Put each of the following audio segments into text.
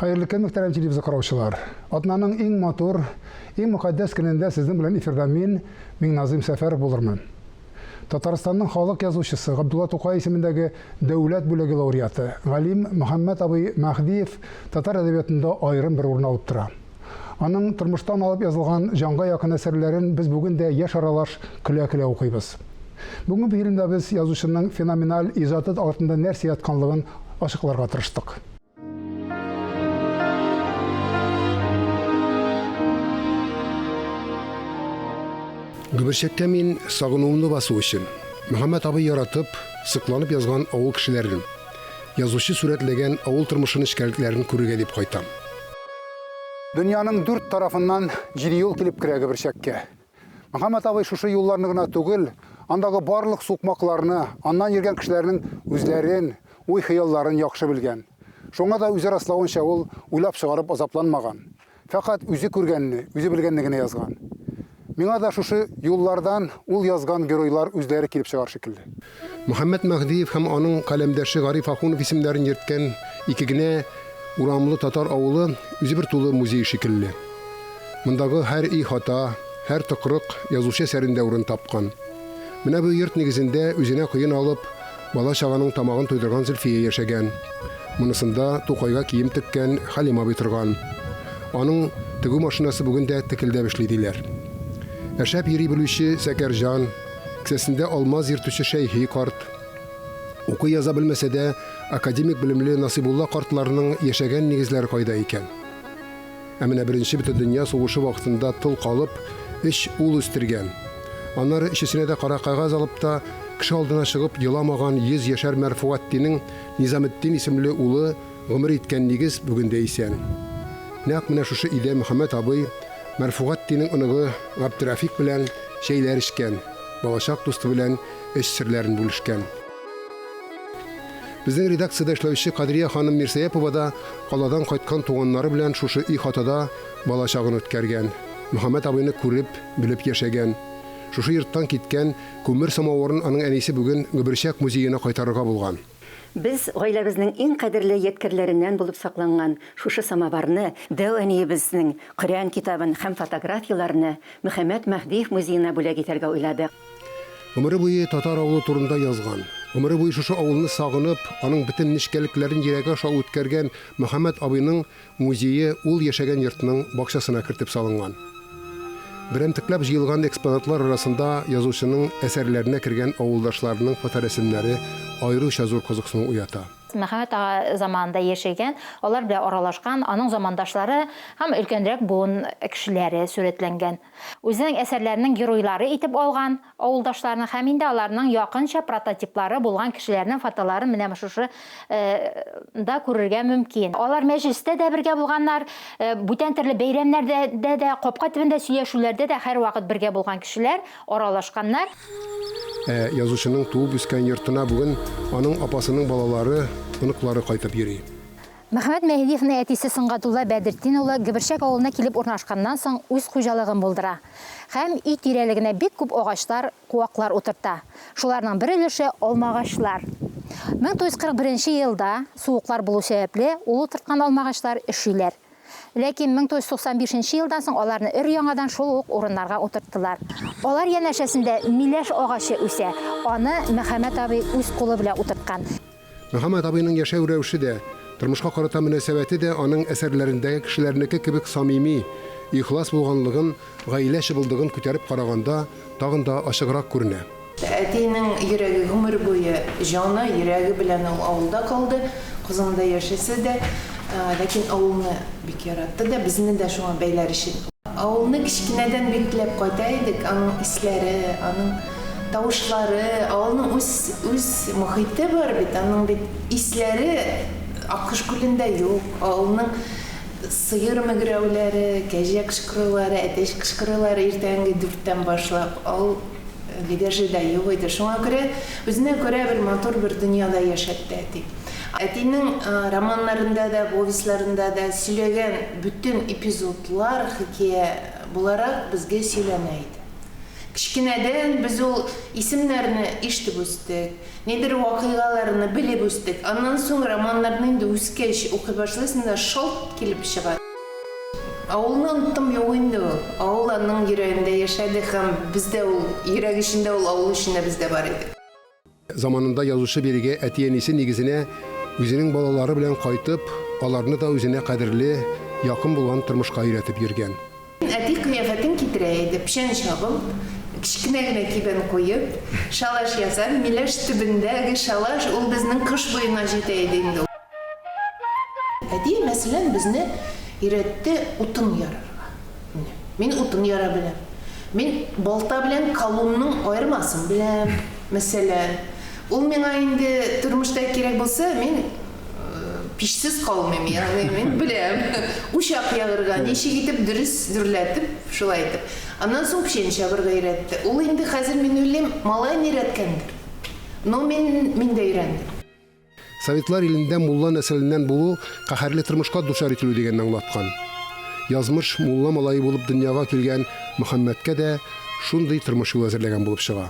Хәерле көн, мөхтәрәм телевизор караучылар. Атнаның иң матур, иң мөкатдәс көнендә сезнең белән эфирда мин, Миңназыйм Сәфәров булырмын. Татарстанның халык язучысы, Габдулла Тукай исемендәге Дәүләт бүләге лауреаты, галим Мөхәммәт абый Мәһдиев татар әдәбиятында аерым бер урын алып тора. Аның тормыштан алып язылган җанга якын әсәрләрен без бүген дә яшь аралаш көлә-көлә укыйбыз. Бүгенге фильмда без язучының феноменаль иҗаты артында нәрсә ятканлыгын ачыкларга тырыштык. Гөберчәккә мин сагынуымны басу өчен, Мөхәммәт абый яратып, сокланып язган авыл кешеләрен, язучы сурәтләгән авыл тормышы нечкәлекләрен күрергә дип кайтам. Дөньяның дүрт тарафыннан җиде юл килеп керә Гөберчәккә. Мөхәммәт абый шушы юлларны гына түгел, андагы барлык сукмакларны, аннан йөргән кешеләрнең үзләрен, уй-хыялларын яхшы белгән. Шуңа да үзе раславынча, ул уйлап чыгарып азапланмаган. Фәкать үзе күргәнне, үзе белгәнне генә язган. Миңа да шушы юллардан ул язган геройлар үзләре килеп чыгар шикелле. Мөхәммәт Мәһдиев һәм аның каләмдәше Гариф Ахунов исемнәрен йөрткән ике генә урамлы татар авылы үзе бер тулы музей шикелле. Мондагы һәр өй-хата, һәр тыкрык язучы әсәрендә урын тапкан. Менә бу йорт нигезендә үзенә коен алып, бала-чаганың тамагын туйдырган Зөлфия яшәгән. Монысында Тукайга кием теккән Хәлим абый торган. Аның тегү машинасы бүген дә текелдәп эшли, диләр. Ә шәп йөри белүче Сәкәрҗан, кесәсендә алмаз йөртүче Шәйхи карт, укый-яза белмәсә дә, академик белемле Насыйбулла картларның яшәгән нигезләре кайда икән? Ә менә Беренче бөтендөнья сугышы вакытында тол калып, өч ул үстергән. Аннары өчесенә дә кара кәгазь алып та, кеше алдына чыгып еламаган 100 яшәр Мәрфугаттинең Низаметдин исемле улы гомер иткән нигез бүген дә исән. Нәкъ менә шушы өйдә Мөхәммәт абый Мәрфугаттинең оныгы Габдерәфик белән чәйләр эчкән, балачак дусты белән эч серләрен бүлешкән. Безнең редакциядә эшләүче Кадрия ханым Мирсәяпова да каладан кайткан туганнары белән шушы өй-хатада балачагын үткәргән, Мөхәммәт абыйны күреп, белеп яшәгән. Шушы йорттан киткән күмер самавырын аның әнисе бүген Гөберчәк музеена кайтарырга булган. Без гаиләбезнең иң кадерле ядкәрләреннән булып сакланган шушы самоварны, дәү әниебезнең Коръән китабын һәм фотографияләрне Мөхәммәт Мәһдиев музеена бүләк итәргә уйладык. Гомере буе татар авылы турында язган, гомере буе шушы авылны сагынып, аның бөтен нечкәлекләрен йөрәге аша үткәргән Мөхәммәт абыйның музее ул яшәгән йортның бакчасына кертеп салынган. Берәмтекләп җыелган экспонатлар арасында язучының әсәрләренә кергән авылдашларының фоторәсемнәре аеруча зур кызыксыну уята. Мөхәммәт ага заманында яшәгән, алар белән аралашкан, аның замандашлары һәм өлкәнрәк буын кешеләре сурәтләнгән. Үзенең әсәрләренең геройлары итеп алган авылдашларының һәм инде аларның якынча прототиплары булган кешеләрнең фотоларын менә шушы да күрергә мөмкин. Алар мәҗлестә дә бергә булганнар, бүтән төрле бәйрәмнәрдә дә, капка төбендә сөйләшүләрдә дә һәрвакыт бергә булган кешеләр, аралашканнар. Ә язучының туып үскән йортына бүген аның апасының балалары, оныклары кайтып йөри. Мөхәммәт Мәһдиевның әтисе Сөнгатулла Бәдертдин улы Гөберчәк авылына килеп урнашканнан соң үз хуҗалыгын булдыра һәм өй тирәлегенә бик күп агачлар, куаклар утырта. Шуларның бер өлеше, алмагачлар. 1941 нче елда, суыклар булу сәбәпле, ул утырткан алмагачлар өшиләр. Ләкин 1995 нче елдан соң аларны өр-яңадан шул ук урыннарга утырттылар. Алар янәшәсендә миләш агачы үсә, аны Мөхәммәт абый үз кулы белән утырткан. Мөхәммәт абыйның яшәү рәвеше дә, тормышка карата мөнәсәбәте дә аның әсәрләрендәге кешеләрнеке кебек самими, ихлас булганлыгын гаилә чыбылдыгын күтәреп караганда тагын да ачыграк күренә. Әтинең йөрәге гомер буе җаны, йөрәге белән ул авылда калды. Казанда яшәсә дә, ләкин авылны бик яратты да, безне дә шуңа бәйләр өчен. Авылны кечкенәдән бик теләп кайта идек, аның исләре, аның тавышлары, авылның үз үз мохите бар бит, аның бит исләре Аккош күлендә юк, авылның сыер мөгрәүләре, кәҗә кычкырулары, әтәч кычкырулары иртәнге дүрттән башлап, авыл Легәжеда юк иде. Шуңа күрә үзенә күрә бер матур бер дөньяда яшәтте әти. Әтинең романнарында да, повестьларында да сөйләгән бөтен эпизодлар хикәя буларак безгә сөйләнә иде. Кечкенәдән без ул исемнәрне ишетеп үстек, нидер вакыйгаларны белеп үстек. Аннан соң романнарны инде үскәч укый башлыйсың да, шалт килеп чыга. Авылны оныттым юк инде ул. Авыл аның йөрәгендә яшәде һәм бездә ул йөрәк эчендә, ул авыл эчендә бездә бар иде. Заманында язучы бирегә әти-әнисе нигезенә үзенең балалары белән кайтып, аларны да үзенә кадерле, якын булган тормышка өйрәтеп йөргән. Әти кыяфәтен китерә иде, печән чабып, кечкенә генә кибән куеп, шалаш ясап, миләш төбендәге шалаш ул безнең кыш буена җитә иде инде. Әти, мәсәлән, безне өйрәтте утын ярырга. Менә, мин утын яра беләм. Мин балта белән колунның аермасын беләм, мәсәлән. Ул миңа инде тормышта кирәк булса, мин пичсез калмыйм, ягъни мин беләм. Учак ягырга, ничек итеп дөрес дөрләтеп, шулай итеп. Аннан соң печән чабырга өйрәтте. Ул инде хәзер, мин уйлыйм, малаен өйрәткәндер. Но мин, мин дә өйрәндем. Советлар илендә мулла нәселеннән булу каһәрле тормышка дучар ителү дигәнне аңлаткан. Язмыш мулла малае булып дөньяга килгән Мөхәммәткә дә шундый тормыш юлы әзерләгән булып чыга.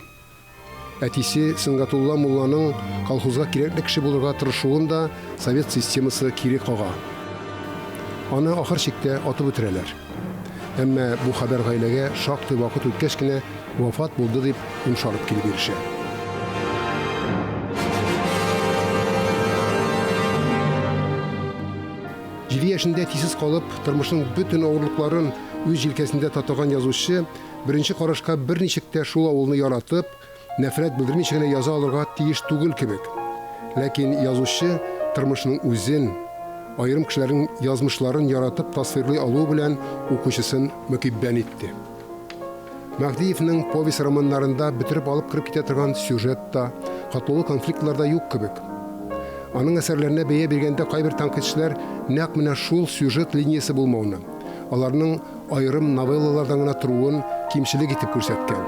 Әтисе Сөнгатулла мулланың колхозга кирәкле кеше булырга тырышуын да совет системасы кире кага. Аны ахыр чиктә атып үтерәләр. Әмма бу хәбәр гаиләгә шактый вакыт үткәч кенә вафат булды дип йомшарып килеп ирешә. Җиде яшендә әтисез калып, тормышның бөтен авырлыкларын үз җилкәсендә татыган язучы беренче карашка берничек тә шул авылны яратып, нәфрәт белдермичә генә яза алырга тиеш түгел кебек. Ләкин язучы тормышның үзен, аерым кешеләрнең язмышларын яратып тасвирлый алуы белән укучысын мөкиббән итте. Мәһдиевнең повесть-романнарында бөтереп алып кереп китә торган сюжет та, катлаулы конфликтлар да юк кебек. Аның әсәрләренә бәя биргәндә кайбер тәнкыйтьчеләр нәкъ менә шул сюжет линиясе булмауны, аларның аерым новеллалардан гына торуын кимчелек итеп күрсәткән.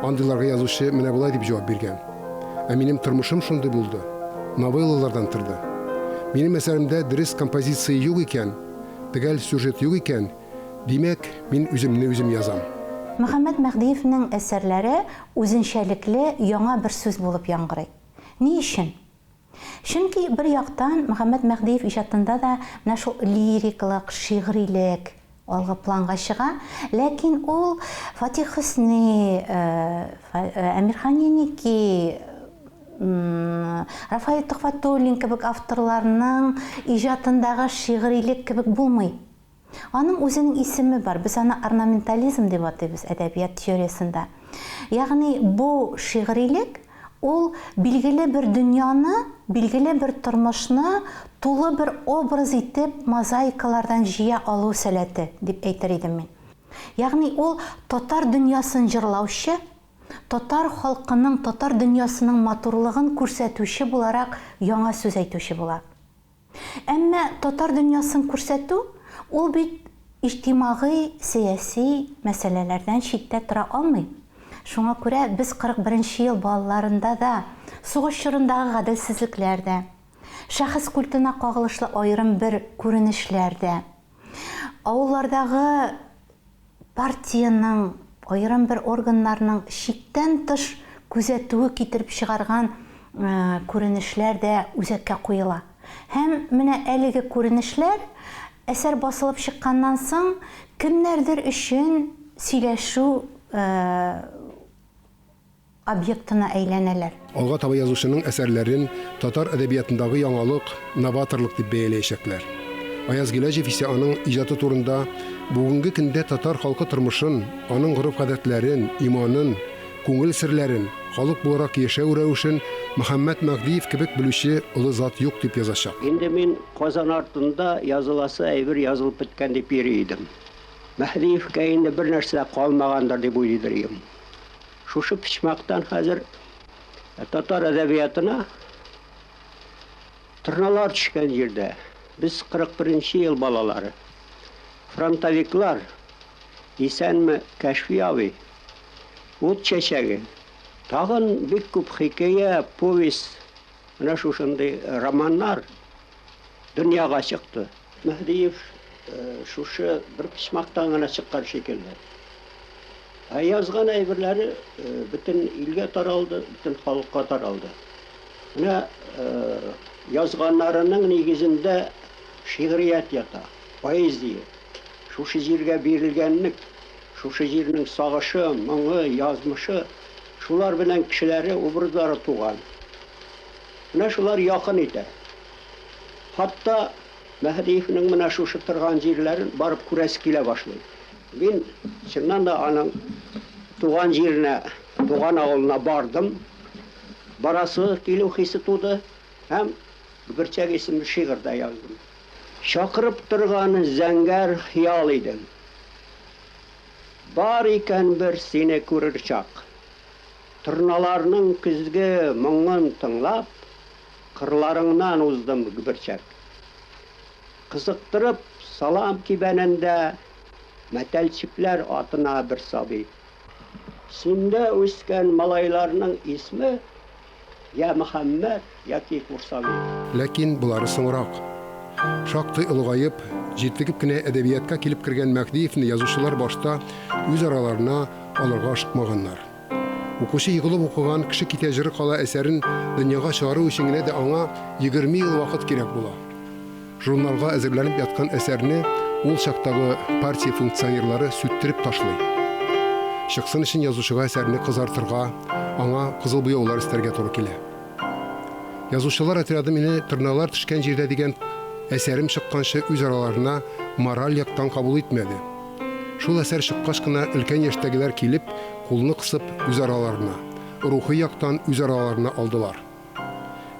Андыйларга язучы менә болай дип җавап биргән. Ә минем тормышым шундый булды. Новеллалардан торды. Минем әсәремдә дөрес композиция юк икән, төгәл сюжет юк икән, Димәк, мин үземне үзем язам. Мөхәммәт Мәһдиевнең әсәрләре үзенчәлекле яңа бер сүз булып яңгырый. Ни өчен? Чөнки, бер яктан, Мөхәммәт Мәһдиев иҗатында да менә шул лириклык, шигърилек алгы планга чыга, ләкин ул Фатих Хөсни, Әмирхан Еники, Рафаэль Төхвәтуллин кебек авторларның иҗатындагы шигърилек кебек булмый. Аның үзенең исеме бар, без аны орнаментализм дип атыйбыз әдәбият теориясендә. Ягъни бу шигърилек ул билгеле бер дөньяны, билгеле бер тормышны тулы бер образ итеп мозаикалардан җыя алу сәләте дип әйтер идем мин. Ягъни ул татар дөньясын җырлаучы, татар халкының, татар дөньясының матурлыгын күрсәтүче буларак яңа сүз әйтүче була. Әмма татар дөньясын күрсәтү ул бит иҗтимагый, сәяси мәсьәләләрдән читтә тора алмый. Шуңа күрә без 41 нче ел балаларында да сугыш чорындагы гаделсезлекләр дә, шәхес культына кагылышлы аерым бер күренешләр дә, авыллардагы партиянең, аерым бер органнарның чиктән тыш күзәтүе китереп чыгарган күренешләр дә үзәккә куела. Һәм менә әлеге күренешләр әсәр басылып чыкканнан соң кемнәрдер өчен сөйләшү объектына әйләнәләр. Алга таба язучының әсәрләрен татар әдәбиятындагы яңалык, новаторлык дип бәяләячәкләр. Аяз Гыйләҗев исә аның иҗаты турында бүгенге көндә татар халкы тормышын, аның гореф-гадәтләрен, иманын, күңел серләрен, халык буларак яшәү рәвешен Мөхәммәт Мәһдиев кебек белүче олы зат юк дип язачак. Инде мин Казан артында языласы әйбер язылып беткән дип йөри идем. Мәһдиевкә инде бернәрсә дә калмагандыр дип уйлыйдыр идем. Шушы почмактан хәзер татар әдәбиятына торналар төшкән җирдә, без 41 нче ел балалары, фронтовиклар, исәнме, Кәшфи абый, Ут чәчәге, тагын бик күп хикәя, повесть, менә шушындый романнар дөньяга чыкты. Мәһдиев шушы бер почмактан гына чыккан шикелле. Ә язган әйберләре бөтен илгә таралды, бөтен халыкка таралды. Менә язганнарының нигезендә шигърият ята, поэзия. Шушы җиргә бирелгәнлек, шушы җирнең сагышы, моңы, язмышы, шулар белән кешеләре, образлары туган. Менә шулар якын итә. Хатта Мәһдиевнең менә шушы торган җирләрен барып күрәсе килә башлый. Мин, чыннан да, аның туган җиренә, туган авылына бардым. Барасы килү хисе туды һәм Гөберчәк исемле шигырь дә яздым. Чакырып торган зәңгәр хыял идең. Бар икән бер сине күрер чак. Торналарның көзге моңын тыңлап, Кырларыңнан уздым, Гөберчәк. Кызыктырып, салам кибәнендә Мәтәлчекләр атына бер сабый. Синдә үскән малайларның исме Я Мөхәммәт, яки Курсави. Ләкин болары соңрак. Шактый олыгаеп, җитлегеп кенә әдәбиятка килеп кергән Мәһдиевне язучылар башта үз араларына алырга ашыкмаганнар. Укучы егылып укыган Кеше китә җыры кала әсәрен дөньяга чыгару өчен генә дә аңа 20 ел вакыт кирәк була. Журналга әзерләнеп яткан әсәрне ул чактагы партия функционерлары сүттереп ташлый. Чыксын өчен язучыга әсәрне кызартырга, аңа кызыл буяулар өстәргә туры килә. Язучылар отряды мине Торналар төшкән җирдә дигән әсәрем чыкканчы үз араларына мораль яктан кабул итмәде. Шул әсәр чыккач кына өлкән яшьтәгеләр килеп, кулны кысып, үз араларына, рухи яктан үз араларына алдылар.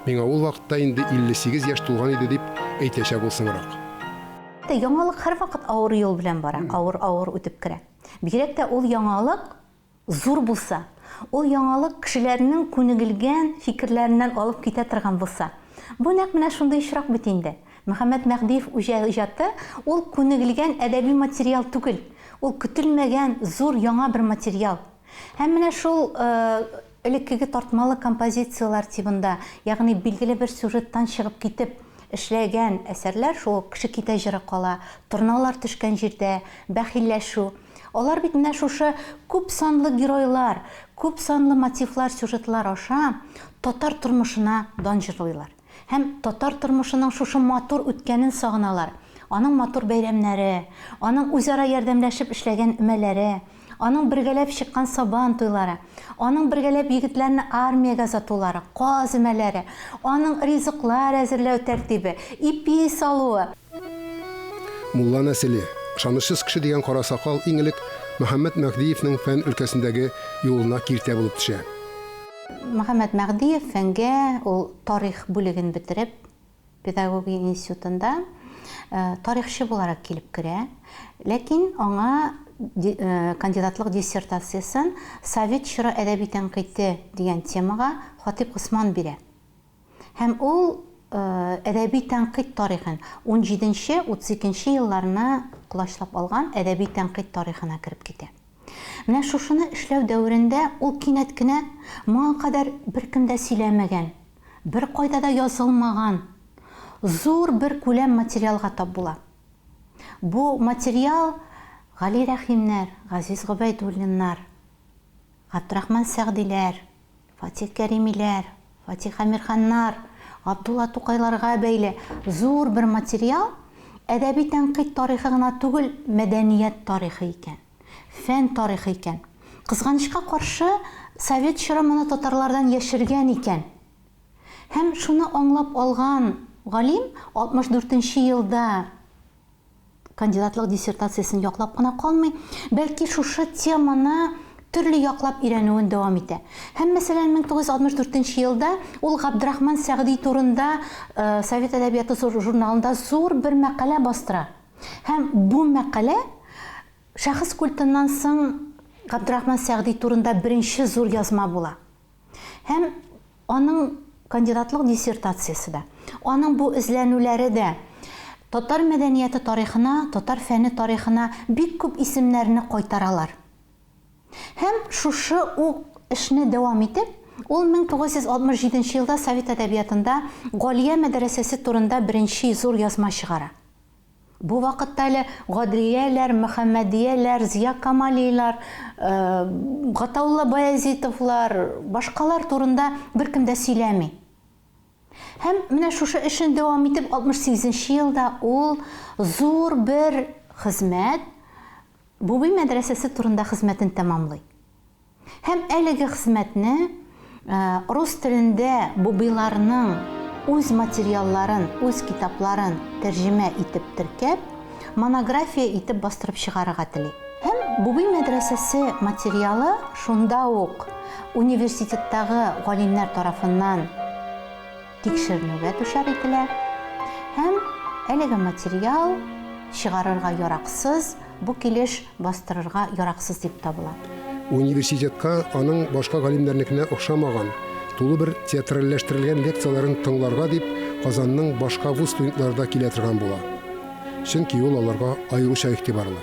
Миңа ул вакытта инде 58 яшь тулган иде дип әйтәчәк ул соңрак. Яңалык һәрвакыт авыр юл белән бара, авыр-авыр үтеп керә. Бигрәк тә ул яңалык зур булса, ул яңалык кешеләрнең күнегелгән фикерләреннән алып китә торган булса. Бу нәкъ менә шундый очрак бит инде. Мөхәммәт Мәһдиев иҗаты ул күнегелгән әдәби материал түгел, ул көтелмәгән зур яңа бер материал. Һәм менә шул элеккеге тартмалы композицияләр тибында, ягъни билгеле бер сюжеттан чыгып китеп эшләгән әсәрләр, шул ук Кеше китә җыры кала, Торналар төшкән җирдә, Бәхилләшү, Алар бит менә шушы күп санлы геройлар, күп санлы мотивлар, сюжетлар аша татар тормышына дан җырлыйлар. Һәм татар тормышының шушы матур үткәнен сагыналар. Аның матур бәйрәмнәре, аның үзара ярдәмләшеп эшләгән өмәләре, аның бергәләп чыккан сабан туйлары, аның бергәләп егетләрне армиягә озатулары, каз өмәләре, аның ризыклар әзерләү тәртибе, ипи салуы. Мулла нәселе, ышанычсыз кеше дигән кара сакал иң элек Мөхәммәт Мәһдиевнең фән өлкәсендәге юлына киртә булып төшә. Мөхәммәт Мәһдиев фәнгә ул тарих бүлеген бетереп, педагогия институтында тарихчы буларак килеп керә. Ләкин аңа кандидатлык диссертациясен Совет чоры әдәби тәнкыйте дигән темага Хатыйп Госман бирә. Һәм ул әдәби тәнкыйть тарихын, унҗиденче, 32 нче елларны колачлап алган әдәби тәнкыйть тарихына кереп китә. Менә шушыны эшләү дәверендә ул кинәт кенә моңа кадәр беркем дә сөйләмәгән, беркайда да язылмаган зур бер күләм материалга тап була. Бу материал Гали Рәхимнәр, Газиз Гобәйдуллиннар, Габдрахман Сәгъдиләр, Фатих Кәримиләр, Фатих Әмирханнар, Габдулла Тукайларга бәйле зур бер материал, әдәби тәнкыйть тарихы гына түгел, мәдәният тарихы икән, фән тарихы икән. Кызганычка каршы, совет чоры моны татарлардан яшергән икән. Һәм шуны аңлап алган галим 64 нче елда кандидатлык диссертациясен яклап кына калмый, бәлки шушы теманы төрле яклап өйрәнүен дәвам итә. Һәм, мәсәлән, 1964 елда ул Габдрахман Сәгъди турында э, Совет әдәбияты журналында зур бер мәкалә бастыра. Һәм бу мәкалә шәхес культыннан соң Габдрахман Сәгъди турында беренче зур язма була. Һәм аның кандидатлык диссертациясе дә, аның бу эзләнүләре дә татар мәдәнияте тарихына, татар фәне тарихына бик күп исемнәрне кайтаралар. Һәм шушы ук эшне дәвам итеп, ул 1967 елда совет әдәбиятында Галия мәдрәсәсе турында беренче зур язма чыгара. Бу вакытта әле Гадрияләр, Мөхәммәдияләр, Зыя Камалилар, Гатаулла Баязитовлар, башкалар турында беркем дә сөйләми. Һәм менә шушы эшен дәвам итеп, 68 нче елда ул зур бер хезмәт, Бубый мәдрәсәсе турында хезмәтен тәмамлый. Һәм әлеге хезмәтне рус телендә бубыйларның үз материалларын, үз китапларын тәрҗемә итеп теркәп, монография итеп бастырып чыгарырга тели. Һәм Бубый мәдрәсәсе материалы шунда ук университеттагы галимнәр тарафыннан тикшеренүгә дучар ителә һәм әлеге материал чыгарырга яраксыз, бу килеш бастырырга яраксыз дип табыла. Университетка аның башка галимнәрнекенә охшамаган, тулы бер театральләштерелгән лекцияләрен тыңларга дип Казанның башка вуз студентлары да килә торган була. Чөнки ул аларга аеруча игътибарлы.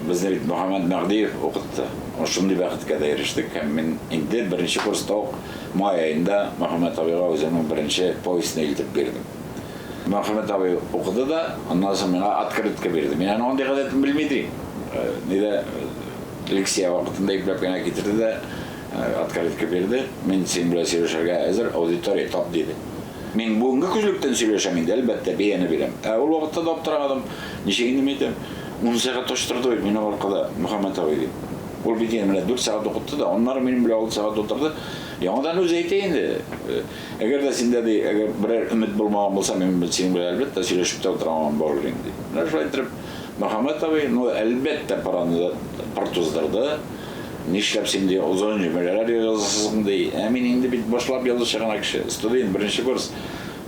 Безне бит Мөхәммәт Мәһдиев укытты. Шундый бәхеткә дә ирештек һәм мин инде беренче курста ук май аенда Мөхәммәт абыйга үземнең беренче повестьны илтеп бирдем. Мөхәммәт абый укыды да, аннан соң миңа открытка бирде. Мин аның андый гадәтен белми идем. Нидә лекция вакытында ипләп кенә китерде дә открытка бирде. Мин синең белән сөйләшергә әзер, аудитория тап, диде. Мин бүгенге күзлектән сөйләшәм инде, әлбәттә, бәяне бирәм. Ә ул вакытта да аптырамадым. Ничек инде мин әйтәм, ун сәгать очтырды бит минем аркада Мөхәммәт абый, дим. Ул бит инде менә дүрт сәгать укытты да, аннары минем белән алты сәгать утырды. Яңадан үзе әйтә инде. Әгәр дә синдә, ди, әгәр берәр өмет булмаган булса, мин синең белән, әлбәттә, сөйләшеп тә утыра алмам булыр инде, ди. Менә шулай иттереп, Мөхәммәт абый, ну, әлбәттә, пыраны пыр туздырды. Нишләп син, ди, озын җөмләләр язасың, ди. Ә мин инде бит башлап язучы гына кеше, студент, беренче курс.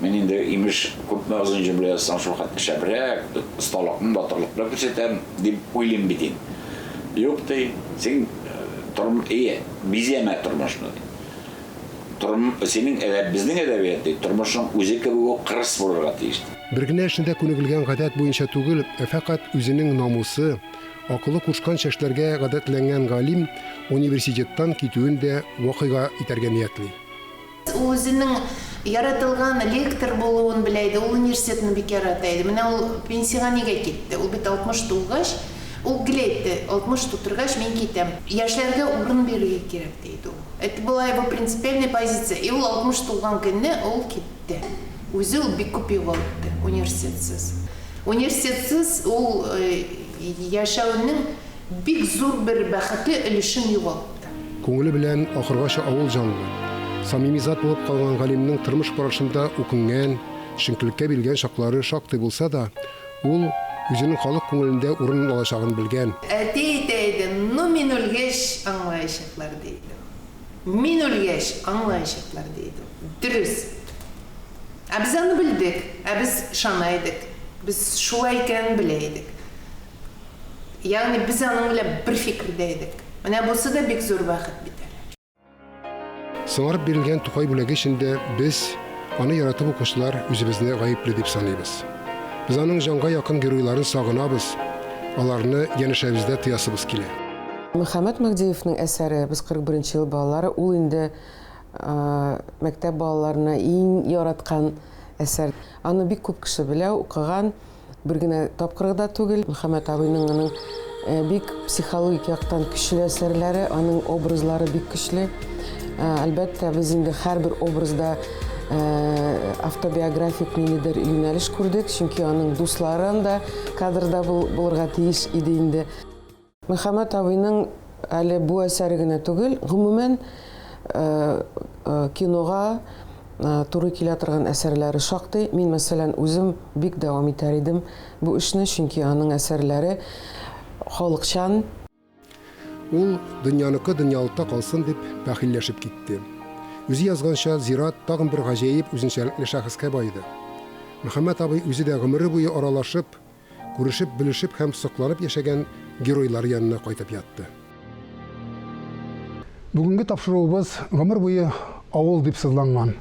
Мин инде, имеш, күпме озын җөмлә язсаң, шул хәтле шәбрәк, осталыкны, батырлыкны күрсәтәм, дип уйлыйм бит инде. Юк, ди, син, тормыш, ие, бизәмә тормышны, ди. Торм, синең әдәп, безнең әдәбият, ди, тормышның үзе кебек үк кырыс булырга тиеш, ди. Бер генә эшне дә күнегелгән гадәт буенча түгел, ә фәкать үзенең намусы, акылы кушканча эшләргә гадәтләнгән галим университеттан китүен дә вакыйга итәргә ниятли. Ул үзенең яратылган лектор булуын белә иде, ул университетны бик ярата иде. Менә ул пенсиягә нигә китте? Ул бит 60 тулгач, ул гел әйтте, 60 тутыргач, мин китәм. Яшьләргә урын бирергә кирәк, ди иде ул. Это была его принципиальная позиция. И ул 60 тулган көнне ул китте. Үзе ул бик күп югалтты университетсыз. Университетсыз ул яшәүнең бик зур бер бәхетле өлешен югалтты. Күңеле белән ахыргача авыл җанлы, самими зат булып калган галимнең тормыш барышында үкенгән, төшенкелеккә бирелгән чаклары шактый булса да, ул үзенең халык күңелендә урын алачагын белгән. Әти әйтә иде, ну мин үлгәч аңлаячаклар, ди иде ул. Мин үлгәч аңлаячаклар, ди иде ул. Дөрес. Ә без аны белдек, ә без ышана идек. Без шулай икәнен белә идек. Ягъни без аның белән бер фикердә идек. Менә бусы да бик зур бәхет бит әле. Соңарып бирелгән Тукай бүләге өчен дә без, аны яратып укучылар, үзебезне гаепле дип саныйбыз. Без аның җанга якын геройларын сагынабыз, аларны янәшәбездә тоясыбыз килә. Мөхәммәт Мәһдиевнең әсәре Без 41 нче ел балалары, ул инде мәктәп балаларына иң яраткан әсәр. Аны бик күп кеше белә, укыган. Бер генә тапкыр да түгел. Мөхәммәт абыйның аның бик психологик яктан көчле әсәрләре, аның образлары бик көчле. Әлбәттә, без инде һәрбер образда автобиографик ниндидер юнәлеш күрдек, чөнки аның дуслары анда кадрда булырга тиеш иде инде. Мөхәммәт абыйның әле бу әсәре генә түгел, гомумән, кинога туры килә торган әсәрләре шактый. Мин, мәсәлән, үзем бик дәвам итәр идем бу эшне, чөнки аның әсәрләре халыкчан. Ул, дөньяныкы дөньялыкта калсын дип, бәхилләшеп китте. Үзе язганча, зират тагын бер гаҗәеп үзенчәлекле шәхескә баеды. Мөхәммәт абый үзе дә гомере буе аралашып, Күрешеп, белешеп һәм сокланып яшәгән геройлары янына кайтып ятты. Бүгенге тапшыруыбыз гомер буе авыл дип сызланган,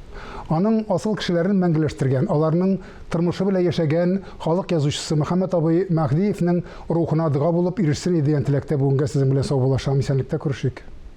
аның асыл кешеләрен мәңгеләштергән, аларның тормышы белән яшәгән халык язучысы Мөхәммәт абый Мәһдиевнең рухына дога булып ирешсен иде дигән теләктә бүгенгә сезнең белән саубуллашам. Исәнлектә күрешик.